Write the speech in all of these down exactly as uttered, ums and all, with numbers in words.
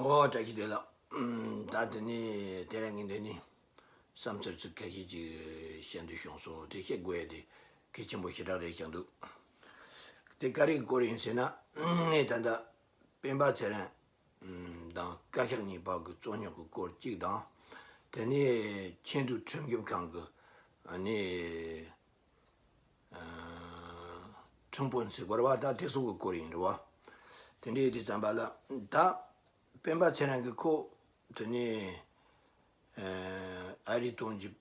ཨོ་བཀྲ་ཤིས་བདེ་ལེགས། ད་དེ་ནས་དེ་རིང་ངས་འདི་ནས་བསམ་ཚུལ་ཚིག་ཁ་ཤས་ཅིག་བཤད་འདོད་བྱུང་སོང་། དེ་བཤད་དགོས་ཡ་དེ་གལ་ཆེན་པོ་ཞེ་དྲག་རེད་བཞག་འདུག་དེ་ག་རེའི་སྐོར་ཡིན་ཟེར་ན། ངས་ད་ལྟ་སྤེན་པ་ཚེ་རིང་དང་བཀའ་ཤག་གཉིས་བར་གྱི་རྩོད་རྙོག་གི་སྐོར་གཅིག་དང་། དེ་ནས་ཆེས་མཐོའི་ཁྲིམས་ཞིབ་ཁང་གི་ཨ་ནི་ཁྲིམས་དཔོན་ཟེར་དགོས་རེད་བ། ད་དེ་ཚོ་གི་སྐོར་ཡིན་རེད་བ། དེ་འདྲའི་དུས་ཙམ་པ་ལ་ད་སྤེན་པ་ཚེ་རིང་གིས་ཁོ་དེ་ནས་ཨ་རིའི་དོན་གཅོད་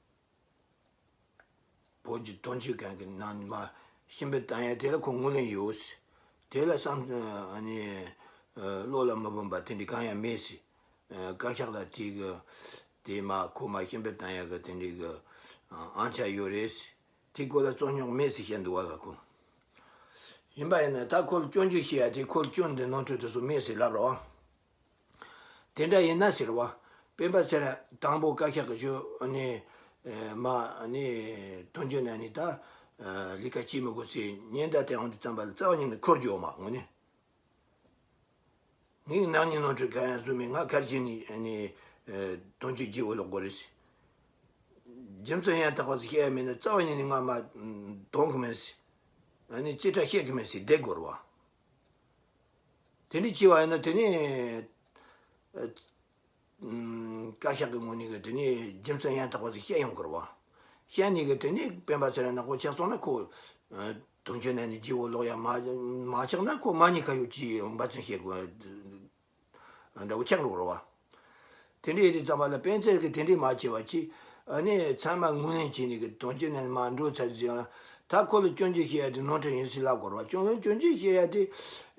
བོད་ཀྱི་དོན་གཅོད་ཁང་གི་ནང་མར་ཞུ་འབོད་བཏང་ཡ་དེ་ལ་ཁོ་ངོས་ལེན་ཡོད་ཟེར། དེ་ལ་བསམ་ཨ་ནི་བློ་ལ་མི་འབབ་པ་དེ་འདྲའི་གང་ཡང་མེད་ཟེར། བཀའ་ཤག་ལ་དེ་གི་དེ་མར་ཁོ་མར་ཞུ་འབོད་བཏང་ཡ་གི་དེ་འདྲའི་གི་ཨང་ཆ་ཡོད་རེད་ཟེར། དེའི་སྐོར་ལ་རྩོད་རྙོག་མེད་ཟེར་བཤད་འདུག་བ་ལ་ཁོ། ཡིན་པ་ཡིན་ན་ད་ཁོ་ལ་སྐྱོན་བརྗོད་བྱེད་ཡ་དེ་ཁོ་ལ་སྐྱོན་འདི་ནོར་འཁྲུལ་དེ་ཚོ་མེད་ཟེར་ལབ་རོགས། དེ་འདྲ་ཡིན་ན་ཟེར་བ། སྤེན་པ་ཚེ་རིང་དང་པོ་བཀའ་ཤག་གི་ཞུ་ཨ་ནི་མ་ཨ་ནི་དོན་གཅོད་ནང་ནས་ད་ལས་ཀ་བྱེད་མི་དགོས་ཟེར་ཉེན་བརྡ་སྟེར་འོང་དུས་ཙམ་པ་ལ་རྩ་བ་ཉིད་ནས་འཁུར་རྒྱུ་ཡོད་མ་དངོས་གནས། ངས་ནག་ཉེས་ནོར་འཁྲུལ་གང་ཡང་བཟོས་མེད། ང་ག་རེ་བྱས་ནས་ཨ་ནི་དོན་གཅོད་བརྗེ་བོ་ལོག་དགོས་རེད་ཟེར། རྒྱུ་མཚན་ཡང་དག་པ་ཞིག་བཤད་ཡ་མེད་ན་རྩ་བ་ཉིད་ནས་ང་མར་འདོན་གི་མེད་ཟེར། ཨ་ནི་རྩིས་ཁྲ་བཤད་གི་མེད་ཟེར་བསྡད་དགོས་རེད་བ། དེ་འདྲ་བྱས་པ་ཡིན་ན་དེ་ནས་ཨ་ཨམ་བཀའ་ཤག་གི་ངོས་ནས་གི་དེ་ནས་རྒྱུ་མཚན་ཡང་དག་པ་ཞིག་བཤད་ཡོང་དགོས་རེད་བ། བཤད་ནས་གི་དེ་ནས་སྤེན་པ་ཚེ་རིང་ནག་པོ་ཆགས་སོང་ན་ཁོ་ཨ་དོན་གཅོད་ནང་ནས་བརྗེ་བོ་ལོག་ཡ་མ་མ་ཆགས་ན་ཁོ་མ་ཉེས་ཁ་གཡོགས་ཀྱིས་འབད་བརྩོན་བྱེད་དགོས་འདྲ་བོ་ཆགས་འགྲོ་རེད་བ། དེ་འདྲའི་དུས་ཙམ་པ་ལ་སྤེན་ཚེ་གིས་དེ་འདྲའི་མ་བྱས་པ་ཅིག་ཨ་ནི་ཚང་མ་ངོས་ལེན་བྱས་ནས་གི་དོན་གཅོད་ནང་མར་འགྲོ་ཚར་ཟིན་ཡང་ད་ཁོ་ལ་སྐྱོན་བརྗོད་བྱེད་ཡ་དེ་ནོར་འཁྲུལ་ཡིན་ཟེར་ལབ་དགོས་རེད་བ། སྐྱོན་སྐྱོན་བརྗོད་བྱེད་ཡ་དེ་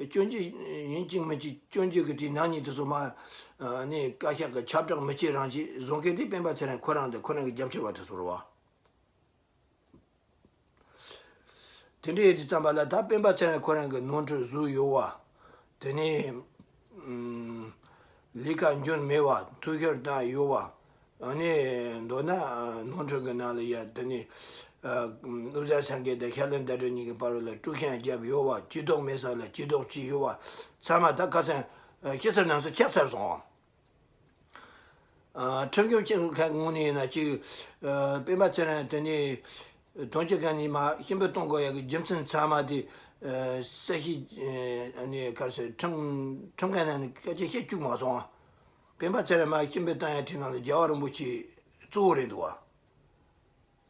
སྐྱོན་བརྗོད་ཡིན་གཅིག་མིན་གཅིག་སྐྱོན་བརྗོད་གི་དེའི་ནག་ཉེས་དེ་ཚོ་མར་ཨ་ནི་བཀའ་ཤག་གི་ཁྱབ་བསྒྲགས་མི་བྱེད་རང་བྱེད་བཟོ་མཁན་དེ་སྤེན་པ་ཚེ་རིང་ཁོ་རང་དང་ཁོ་རང་གི་རྒྱབ་སྐྱོར་བ་དེ་ཚོ་རེད་བ། དེ་འདྲ་ཡིན་དུས་ཙམ་པ་ལ་ད་སྤེན་པ་ཚེ་རིང་ཁོ་རང་གི་ནོར་འཁྲུལ་བཟོས་ཡོད་བ། དེ་ནས་ཨམ་ལས་ཀ་འཇོན་མེད་བ། འཐུས་ཤོར་བཏང་ཡོད་བ། ཨ་ནི་མདོར་ན་ནོར་འཁྲུལ་གྱི་ནང་ལ་ཡ་དེ་ནས་ཨ་བློ་བཟང་སེང་གེ་དང་ཤར་གླིང་དར་རྒྱས་གཉིས་ཀྱི་བར་ལ་དཀྲུག་ཤིང་བརྒྱབ་ཡོད་བ། སྐྱེ་སྟོབས་མེད་ས་ལ་སྐྱེ་སྟོབས་བྱས་ཡོད་བ། ཚང་མ་ད་ཁ་སང་ཨ་ཤེས་ཚར་སྣང་ཚར་ཆགས་ཚར་སོང་བ། ཨ་ཁྲིམས་ཞིབ་ཁང་ངོས་ནས་ཡིན་ན་ཅིག་ཨ་སྤེན་པ་ཚེ་རིང་དེ་ནས་དོན་གཅོད་ཁང་ནས་མར་ཞུ་འབོད་གཏོང་དགོས་ཡ་གི་རྒྱུ་མཚན་ཚང་མ་དེ་ཨ་གསལ་བཤད་ཨ་ནི་ག་རེ་ཟེར། ཁྲིམས་ཁྲིམས་ཁང་ནང་ནས་སྐད་ཆ་བཤད་བཅུག་མ་སོང་། སྤེན་པ་ཚེ་རིང་མར་ཞུ་འབོད་བཏང་ཡ་དེ་ནང་ལ་རྒྱལ་བ་རིན་པོ་ཆེ་གཙོ་བོ་རེད་འདུག་བ།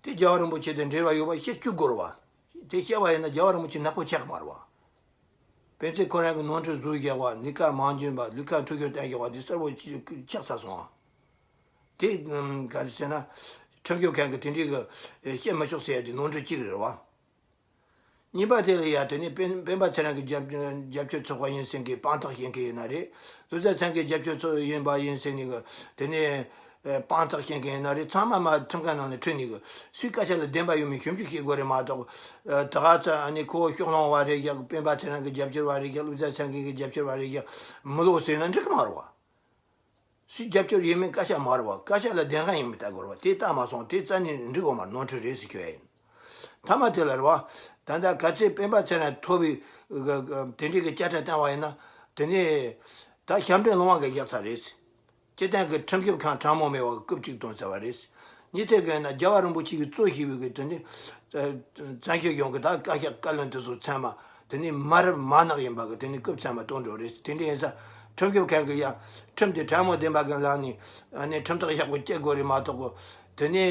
དེ་རྒྱལ་བ་རིན་པོ་ཆེ་དང་འབྲེལ་བ་ཡོད་པ་བཤད་བཅུག་དགོས་རེད་བ། དེ་བཤད་པ་ཡིན་ན་རྒྱལ་བ་རིན་པོ་ཆེ་ནག་པོ་ཆགས་མ་རེད་བ། སྤེན་ཚེ་ཁོ་རང་གི་ནོར་འཁྲུལ་བཟོས་བཞག་པ། ལས་ཀ་མ་འཇོན་པ། ལས་ཀ་འཐུས་ཤོར་བཏང་བཞག་པ་དེ་གསལ་པོ་ཆགས་ཚར་སོང་ཨ། དེ་ག་རེ་ཟེར་ན། ཁྲིམས་ཞིབ་ཁང་གིས་དེ་འདྲའི་གི་བཤད་མི་ཆོག་ཟེར་ཡ་དེ་ནོར་འཁྲུལ་གཅིག་རེད་བ། གཉིས་པ་དེ་ལ་ཡ་དེ་ནས་སྤེན་སྤེན་པ་ཚེ་རིང་གི་རྒྱབ་རྒྱབ་སྐྱོར་ཚོགས་པ་ཡིན་ཟེར་མཁན་དཔང་རྟགས་བྱེད་མཁན་ཡིན་ན་རེད། བློ་བཟང་སེང་གེའི་རྒྱབ་སྐྱོར་ཚོགས་ཡིན་པ་ཡིན་ཟེར་ནས་གི་དེ་ནས་ཨེ་དཔང་རྟགས་བྱེད་མཁན་ཡིན་ན་རེད། ཚང་མ་མར་ཁྲིམས་ཁང་ནང་ལ་ཁྲིད་ནས་གི་སུའི་སྐད་ཆ་ལ་བདེན་པ་ཡོད་མེད་ཞིབ་འཇུག་བྱེད་དགོས་རེད་མ་གཏོགས། ཨ་ད་ག་ཚོད་ཨ་ནི་ཁོ་ཕྱོགས་ལྷུང་བ་རེད་ཀྱང་། སྤེན་པ་ཚེ་རིང་གི་རྒྱབ་སྐྱོར་བ་རེད་ཀྱང་། བློ་བཟང་སེང་གེ་གི་རྒྱབ་སྐྱོར་བ་རེད་ཀྱང་། མི་ལོག་ཟེར་ན་འགྲིག་གི་མ་རེད་བ། སུའི་རྒྱབ་སྐྱོར་ཡིན་མིན་སྐད་ཆ་མ་རེད་བ། སྐད་ཆ་ལ་བདེན་དཔང་ཡིན་མིན་ལྟ་དགོས་རེད་བ། དེ་ལྟ་མ་སོང་དེ་རྩ་ནས་འགྲིག་འོང་མ་རེད། ནོར་འཁྲུལ་རེད་ཟེར་ཁྱོད་ཡིན། མཐའ་མ་དེ་ལ་རེད་བ། ད་ལྟ་ག་ཚད་སྤེན་པ་ཚེ་རིང་ཐོབ་པའི་དེ་འདྲའི་གི་དཔྱ་ཁྲལ་བཏང་བ་ཡིན་ན། དེ་ནས་ད་ཞབས་འདྲེན་ལོང་བ་གི་བཞག་ཚར་རེད། སྤྱི་བཏང་གི་ཁྲིམས་ཞིབ་ཁང་དྲང་མོ་མེད་པ་རྐུབ་གཅིག་བཏོན་ཚར་བ་རེད། གཉིས་ཐད་ཀྱི་ན་རྒྱལ་བ་རིན་པོ་ཆེ་གིས་གཙོ་བྱས་པའི་གི་དེ་ནི་བཙན་བྱོལ་གཞུང་གི་ད་བཀའ་ཤག་བཀའ་བློན་དེ་ཚོ་ཚང་མ་དེ་ནི་མ་རབས་མ་ནག་ཡིན་པ་གི་དེ་ནི་རྐུབ་ཚང་མ་བཏོན་འགྲོ་རེད། དེ་འདྲ་ཡིན་ཙང་ཁྲིམས་ཞིབ་ཁང་གི་ཡ་ཁྲིམས་དེ་དྲང་མོ་བདེན་པ་གི་ལམ་ནས་ཨ་ནི་ཁྲིམས་ཐག་ཡག་པོ་བཅད་དགོས་རེད་མ་གཏོགས་གི་དེ་ནི་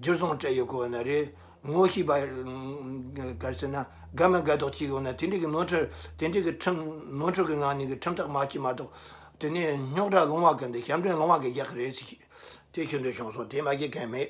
འཇུར་བཟུང་སྤྲད་ཡོད་ཁོ་ན་རེད། ངོ་ཤེས་པ་ག་རེ་ཟེར་ན་དགའ་མི་དགའ་མདོག་བྱེད་ཡོད་ན། དེ་འདྲ་གི་ནོར་འཁྲུལ་དེ་འདྲ་གི་ཁྲིམས་ནོར་འཁྲུལ་གི་ངང་ནས་གི་ཁྲིམས་ཐག་མ་བཅད་མ་གཏོགས་དེ་ནི་རྙོག་དྲ་ལོང་བ་གི་འདི་ཞབས་འདྲེན་ལོང་བ་གི་རྒྱག་གི་རེད་ཟེར། དེ་ཞུ་འདོད་བྱུང་སོང་། དེ་མ་བཤད་མཁན་མེད།